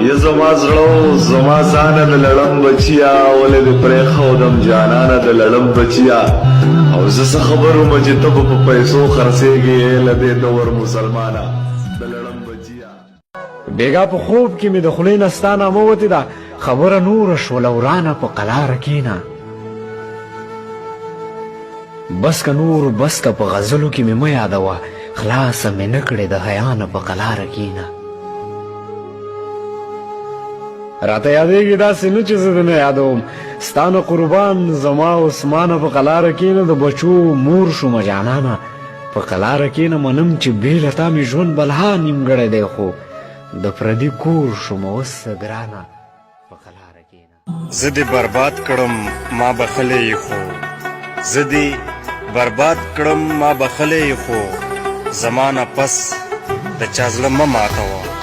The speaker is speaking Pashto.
یه زما زړه او زما ځانه د لړم بچیه، ولې دې پرېښودم جانانه د لړم بچیه. او زه څه خبر وم چې ته به په پیسو خرڅېږې، ای له دې دور مسلمانه د لړم بچیه. بېګا په خوب کې مې د خولې نه ستا نامه وتې ده، خبره نوره شوله ورانه په قلاره کېنه. بس که نور بس که په غزلو کې مې مه یادوه، خلاصه مې نه کړې د حیا نه په قلاره کېنه. راته یادېږي داسې نه چې زه دې نه یادوم، ستا نه قربان زما عثمانه په قلاره کېنه. د بچو مور شومه جانانه په قلاره کېنه، منم چې بې له تا مې ژوند بلها نیمګړی دی، خو د پردي کور شومه اوس ګرانه په قلاره کېنه. زه دې برباد کړم ما بخښلی یې خو، زه دې برباد کړم ما بخښلی یې خو، زما نه پس د چا زړه مه ماتوه.